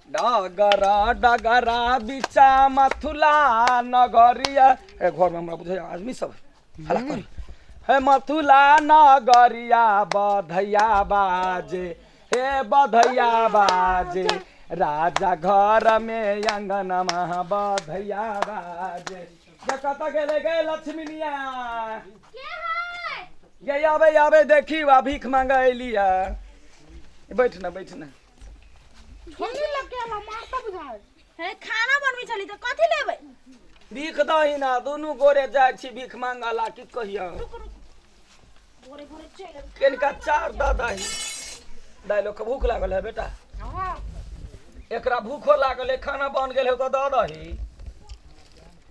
डगरा डगरा बिचा मथुला नगरिया। ए घर में हमरा बुझाइ आदमी सब हल्ला करी हे। मथुला नगरिया बधैया बाजे, हे बधैया बाजे, राजा घर में अंगनमा बधैया बाजे। जे कतऽ गेलै गे लक्ष्मीनिया? के है? ये आबे आबे, देखी वा भीख मांगे अयली है। बैठ ना, बैठ ना। छोड़ी लग के आला मारता बुझाय। हे, खाना बनबै छली तऽ कथी लेबै? भीख दही ना, दुनू गोरे जाइ छी भीख मांगला, की कहियो। रुक रुक, भोरे भोरे चलि एबै। कनिका चार दऽ दही दाइ। लोक भूख लागल है बेटा। हां। एकरा भूखो लागल है, खाना बन गेल है तऽ दऽ दही।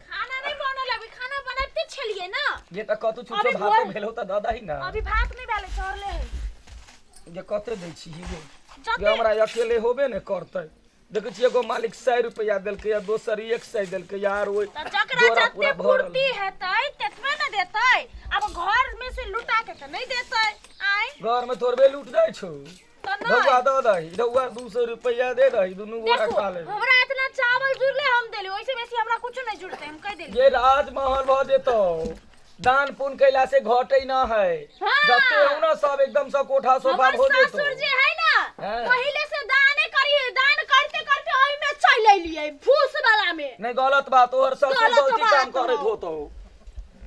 खाना नहीं बनल अभी, खाना बनाते छलियै ना। जे तऽ कतौ छुछो अभी भातो भेल हो तऽ दऽ दही ना। अभी भात नहीं भेलै, चढ़ले है। जे कते दै छी गो? जते जे हमरा अकेले होबे ने करतै। देखै छियै, एगो मालिक 100 रुपैआ देलकै आ दोसर 100 देलकै यार। ओहि तऽ जकरा डोरा जते पूरा भरल। पूर्ति हेतै तेतबे ने देतै। अब घर में से लुटा के तऽ नहीं देतै आय। घर में थोड़बे लूट जाइ छौ। तऽ ढौआ नहीं दऽ दही, ढौआ 200 रुपैआ दे दही, दुनू गोरा देखू, खा लेबै। हमरा इतना चावल जुड़ले हम देली, ओइसे बेसी हमरा कुछ नहीं जुड़ते, हम कह देली। ये राजमहल भऽ जेतौ। दान पुण्य कैला से घटे ना है। हाँ। जते हो ना सब एकदम से कोठा सोफा हमर भऽ जेतौ। ससुर जे है ना, हाँ। पहिले से दाने करी, दान करते करते ओहि में चल एलियै फूस वाला में। नहीं, गलत बात, तोहर ससुर गलत गलती बात काम करैत हो। होतौ।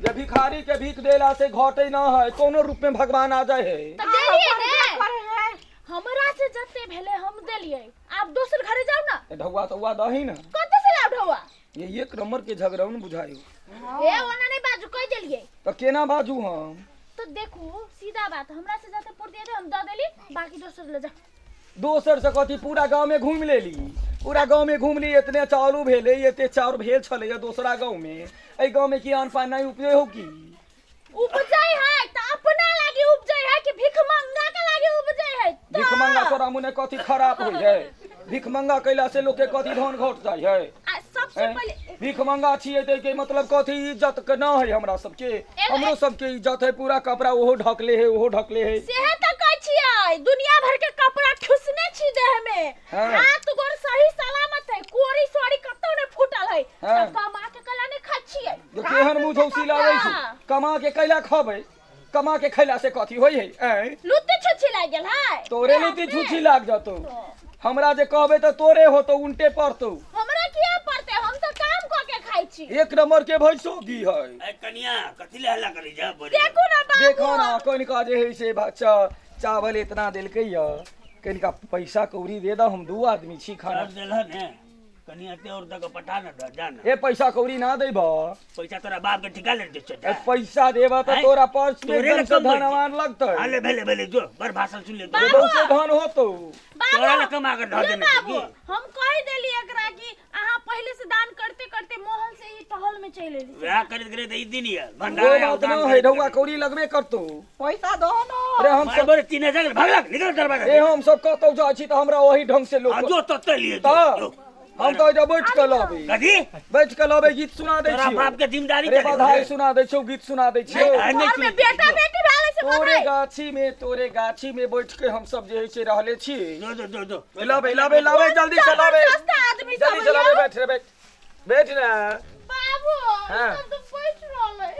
जे भिखारी के भीख देला से घटे ना है, कोनो रूप में भगवान आ जाए है। तऽ देलियै ने। करे है। हमरा से जते भेलै हम देलियै, आब दोसर घरे जाउ ना। ए ढौआ तौआ दही ना। कतऽ से लाउ ढौआ? ये एक नंबर के झगड़ौन बुझायो। ए, ओना नहीं बाजू, कह देलियै। तऽ केना बाजू हम? तो देखू, सीधा बात, हमरा से जते पूर्ति हेतै हम दऽ देली, बाकी दोसर ले जाउ। दोसर से कथी? पूरा गांव में घूम लेली, पूरा गांव में घूम ली, एतने चाउर भेलै, एते चाउर भेल छलै दोसरा गांव में। एहि गांव में की अन्न पानि नहि उपजै हो की? उपजै है तऽ अपना लागी उपजै है कि भिखमंगा के लागी उपजै है? तऽ भीख मंगा तोरा मुने कथी खराब होइ है? भीख मंगा कैला से लोग के कथी धन घट जाइ है? आ सबसे हैं? पहिले भीख मंगा छियै तऽ के मतलब कथी इज्जत के न है हमरा सबके? हमरो सबके इज्जत है। पूरा कपड़ा ओहो ढकले है, ओहो ढकले है। सेहे तऽ कहै छियै, दुनिया भर के कपड़ा ठुसने छी देह में। हाँ। हाथ गोर सही सलामत है, कोरी सोरी कतौ नहीं फूटल है। हाँ। तऽ कमा के कला नहीं खाइ छियै? जे केहन मुँह झौसी लागै छै। हाँ। कमा के कैला खबै? कमा के खैला से कथी होइ है, ऐं? लुत्ती छुच्छी लागि गेल है। तोरे लुत्ती छुच्छी लाग जतौ। हमरा जे कहबै तऽ तोरे होतौ, उल्टे पड़तौ। हमरा किया पड़तै? हम तऽ काम कऽ के खाइ छी। एक नंबर के भैंसोगी है। ए कनिया, कथी ले हल्ला करी जा बड़ी? देखू ना बाबू। देखो ना, कनिका जे है से बच्चा चावल इतना देलकै या, कनिका पैसा कौड़ी दे दऽ, हम दू आदमी छी खाना। कर देलह ने कनिया, ते और दऽ के पठा न दऽ, जा न। ए, पैसा कौड़ी ना देब? पैसा तोरा बाप के ठिका ले दे ए, पैसा देब तऽ आँय? तोरा पर्स में तोरे एकदम लग से कम धन अमान लगतै। हाले भेले भेले, जो बड़ भाषण सुन ले। बाबू। एकदम से धन होतौ। बाबू, तोरा लए कमा कऽ धऽ ले देने छी बाबू, की? हम कहि देली एकरा कि अहाँ पहिले से दान करते करते मोहल से ही टहल में चलि एली। वएह करैत करैत ई दिन यऽ वो भंडारा बात ना है, ढौआ कौड़ी लगबे करतौ। पैसा दो ना। अरे हम सब बड़े 3000 भगलक, निकल दरवाजा ए, हम सब कतौ जाइ छी तऽ हमरा ओही ढंग से लोक आ जो तोते लिए जो, तऽ जो। हम तऽ एहिजा बैठ कऽ लबै। कथी? बैठ कऽ लबै, गीत सुना दै तोरा छियौ। बाप के जिम्मेदारी अरे चले। बधाई सुना दै छियौ, गीत सुना दै छियौ। नहीं, नहीं घर में सुनै बेटा छियै। बेटी भेलै से तोरे बधाई। गाछी में, तोरे गाछी में बैठ के हम सब जे है से रहले छी। जो जो जो जो। लबै लबै लबै, जल्दी से लबै। जबरदस्त आदमी सब जल्दी से लबै। यौ। बैठ रे, बैठ बैठ ना। बाबू, हाँ। सब तऽ बैठ रहल है।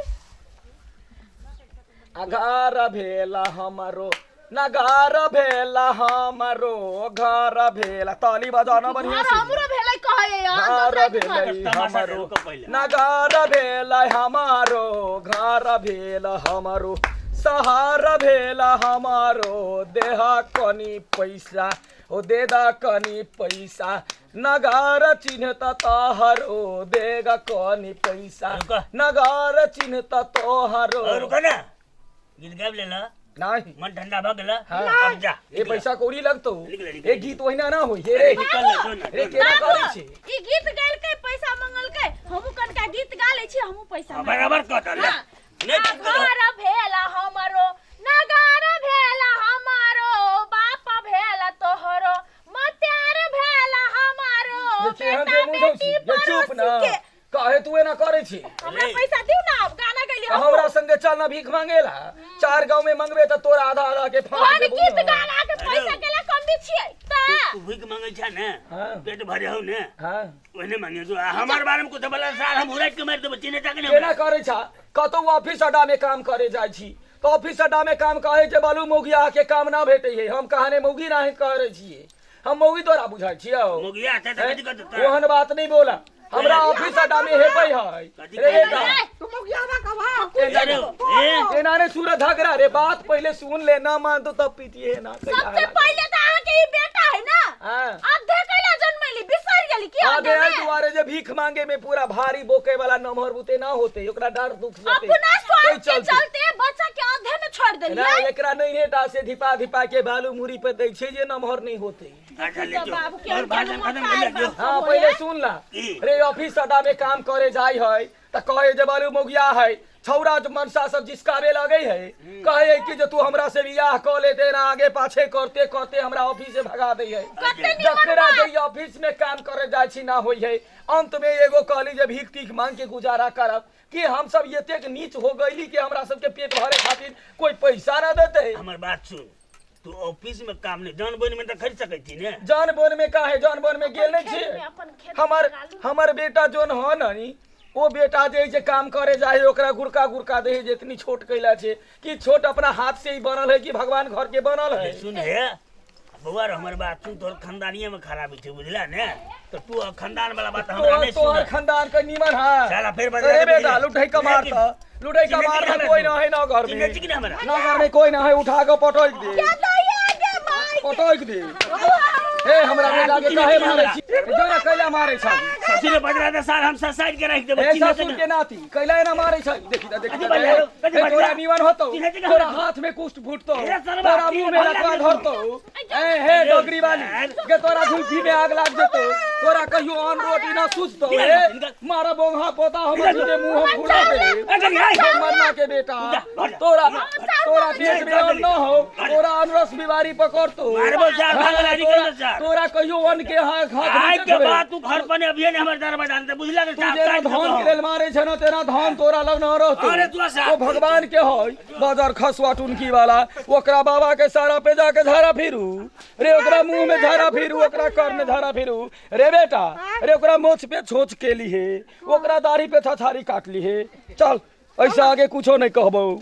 आ घर भेला हमरो नगर भेला हमरो घर भेला, ताली बजाना बढ़िया घर से। हमरो भेलै कहै घर भेलै तमाशा हमरो रुको पहिले। नगर भेलै हमारो घर भेल हमरो सहार भेल हमारो, देह कनी पैसा ओ दे दा कनी पैसा, नगर चिन्ह त तोहरो देगा कनी पैसा। रुको। नगर चिन्ह त तोहरो। और रुको ना, गीत गाबि लेलह? नहीं। मन ठंडा भऽ गेल? हाँ। अब जा। ए, पैसा कौड़ी लगतौ। निकले, निकले। ए, गीत ओहिना ना होई हे रे। निकल ले, जो ना, रे जो ना। केना करै छी? ई गीत गालकै, पैसा मंगलकै, हमहूँ कनका गीत गा लै छी, हमहूँ पैसा हाँ, मांगब। बराबर कहता ले। हाँ। नहीं आ चुप करो। घर भेला हमरो नगर भेला हमारो बाप भेला तोहरो मत्यार भेला हमारो जे केहन बेटा जे मुँह बेटी छी जे चुप ना। पड़ोसी के। काहे तू एना करै छी? हमरा पैसा दिउ ना, आब गाना गैली। आ हमरा संगे चल ना भीख मांगेला। चार गांव में मंगबे त तोरा आधा आधा के फांक तोहन देबौ गीत ना। गाना के पैसा केला कम दी छियै त तू भीख मांगे छ ने? हाँ। पेट भरे हो ने? हाँ। ओहने मांगे जो आ हमार बारे में कुछ बोला साल हम उड़ाट के मार देबो, चिन्हे तक ने। केना करे छा? कतौ ऑफिस अड्डा में काम करे जाइ छी तऽ ऑफिस अड्डा में काम कहे जे बालू मौगिया के काम ना भेटे है। हम कहाने मौगी नाही करे छियै, हम मौगी तोरा बुझाइ छियौ। मौगिया छै तऽ कथी करतौ? ओहन बात नहीं बोला, हमरा ऑफिस अड्डा में हेपै है रे बेटा। तू मौगियावा कबा? अरे ए। एना ने सूरज झगड़ा रे, बात पहले सुन ले, ना मान तो तब पीटिए ना। सबसे पहले त अहाँ के ई बेटा है ना? हाँ। आधे कैला जन्मैली बिसर गेली की? आगे आधे एहि में दुआरे जे भीख मांगे में पूरा भारी बोके वाला नमहर बुते ना होते, ओकरा डर दुख जेते। अपना स्वार्थ ताहि के चलते। चलते बच्चा के आधे में छोड़ ना देलियै। एकरा नहीं हेटा से धिपा धिपा के बालू मुरी पे दै छै जे नमहर नहीं होते। अच्छा ले जो। बाबू के और भाषण खत्म भेलै जो। हाँ, पहले सुन ला। की? रे ऑफिस अड्डा में काम करे जाय है त कहे जे बालू मौगिया है, छौरा जो मनसा सब जिसकावे लगे है, कहे है कि जे तू हमरा से बियाह क लेते ना, आगे पाछे करते करते हमरा ऑफिस से भगा दे है। कते निमन जकरा बात। जे ऑफिस में काम करे जाय छी ना होई है। अंत में एगो कहली जे भीख तीख मांग के गुजारा करब कि हम सब एतेक नीच हो गईली कि हमरा सबके पेट भरे खातिर कोई पैसा ना देते। हमर बात सुन, तू ऑफिस में काम नहीं जान बोन में तऽ खरीद सकै छी ने? जान बोन में का है, जान बोन में गेल नहीं खेत में छियै। अपन खेत में हमर लगा लू। हमर बेटा जोन ह ननी, ओ बेटा जे जे काम करे जाए ओकरा गुड़का गुड़का दे जे इतनी छोट कैला छे कि छोट अपना हाथ से ही बनल है कि भगवान घर के बनल है। सुन हे बौआ रे, हमर बात सुन, तोहर खानदानिये में खराबी छै बुझला ने, तऽ तू खानदान वाला बात हमरा तोहर नहीं तोहर सुन। खानदान के नीमन है। साला फेर बजा अरे के बेटा बुझले। लुठै के मार त, लुठै के चिन्है मार छी कि त हमरा कोई तू? ना है ना घर चिन्है में, छी कि ना हमरा? ना घर में कोई ना है, उठा के पटक दे। क्या दैया गे माई? पटक दे। हे हमरा बेटा के काहे मारै छी? जोरा कैला मारै छै? ससुरे बजरा दे साल हम ससाइड के राखि देबै। ए चिन्है छी ससुर ना? के नाती कैला एना मारै छै? देखी त, देखी कथी त। बजला रौ? कथी ए तोरा बजला? निमन होतौ, चिन्है छी कि तोरा हमरा? हाथ में कुष्ठ फूटतौ, ए सरवा, तोरा मुंह में चिन्है लकवा छी? धरतौ। ए हे डोगरी वाली के तोरा झुलफी में आग लाग जेतौ, तोरा कहियो अन्न रोटी ना सुझतौ। निकल, ए निकल। मारा बोंगा पोता हमर सीधे मुंह हम फुला दे। ए कनी, आइ। हे मरना के बेटा, जा, घर जा। तोरा तोरा जा, पेट में जा, अन्न न हो, तोरा अनरस बीमारी पकड़तौ। मारबो साल, भागल आ, निकल तोरा जा साल। तोरा कहियो अन्न के हाथ हाथ आइ नहीं के देखबै। बाद तू घर पर अभिये ने हमर दरवाजा आनते बुझला के तू साफ जेना काटि धान देबौ। के लेल मारे छै ना तेना धान तोरा लग न रहतो। अरे तू साफ। ओ भगवान के है बाजार खसुआ टुनकी वाला, ओकरा बाबा के सारा पे जाके झाड़ा फिरू रे, ओकरा मुंह में झाड़ा फिरू, ओकरा कर में झाड़ा फिरू रे बेटा रे, ओकरा मोछ पे छोच के ली हे, ओकरा दाढ़ी पे छछारी काट ली हे। चल ऐसा आगे कुछो नहीं कहबो।